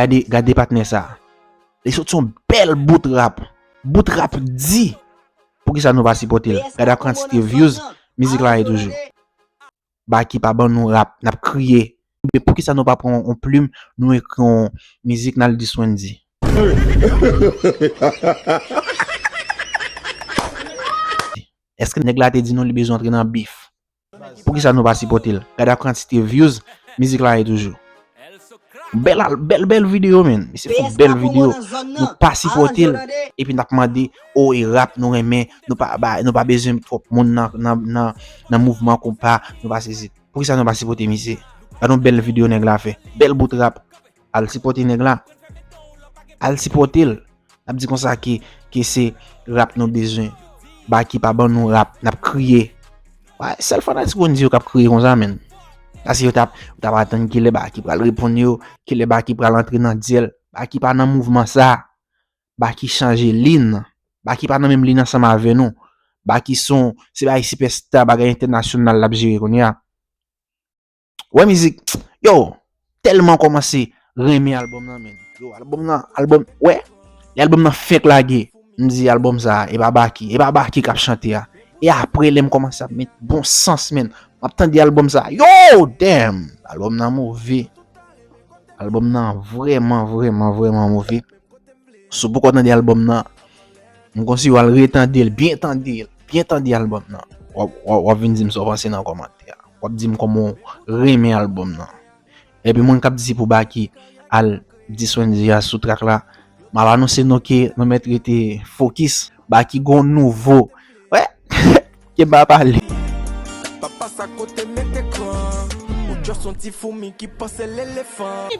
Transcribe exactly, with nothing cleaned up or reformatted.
Gade, gade patnè sa. Li soti yon bèl bout rap. Bout rap di. Poukisa nou pa sipòte l? Gade ak kantite views mizik la ye toujou. Baky pa ban nou rap, n ap kriye. Men poukisa nou pa pran yon plim, nou ekri yon mizik, n al dis Wendyy? Èske nèg la te di nou li bezwen antre nan bif? Poukisa nou pa sipòte l? Gade ak kantite views mizik la ye toujou. Bèl al-, bèl, bèl videyo, men. Misye fè yon bèl videyo. Nou pa sipòte l. Epi n ap mande, o, e rap nou renmen, nou pa, ba, nou pa bezwen twòp moun nan, nan, nan, nan mouvman konpa, nou pa sezi. Poukisa nou pa sipòte misye? Gade yon bèl videyo nèg la fè. Bèl bout rap. Al sipòte nèg la. Al sipòte l. N ap di konsa ke, ke se rap nou bezwen. Baky pa ban nou rap, n ap kriye. Wa, sèl fanatik Wendyy yo k ap kriye konsa, menn. Paske yo t ap, yo t ap atann kilè Baky pral reponn yo, kilè Baky pral antre nan dyèl. Baky pa nan mouvman sa. Baky chanje lin. Baky pa nan menm lin ansanm avè nou. Baky se yon, se bagay sipèsta, bagay entènasyonal l ap jere kounye a. Wè mizik, yo, tèlman kòmanse renmen albòm nan, menn. Yo, albòm nan, albòm, wè, lè albòm nan fèk lage, m di albòm sa, e pa Baky, e pa Baky k ap chante a. E apre, lè m kòmanse ap met bon sans, menn, m ap tande albòm sa, yo, damn, albòm nan move. Albòm nan vrèman, vrèman, vrèman move. Si w poko tande albòm nan, m konseye w al retande l, byen tande l, byen tande albòm nan. W ap, w ap, w ap vin di m sa w panse nan kòmantè a. W ap di m kòman w renmen albòm nan. Epi moun k ap di pou Baky al dis Wendyy a sou trak la, m ap anonse nou ke nou mèt rete fokis. Baky gon nouvo. Wè, ke m pa pale. Papa sa kote met ekran. Ou just yon ti foumi ki panse lelefan.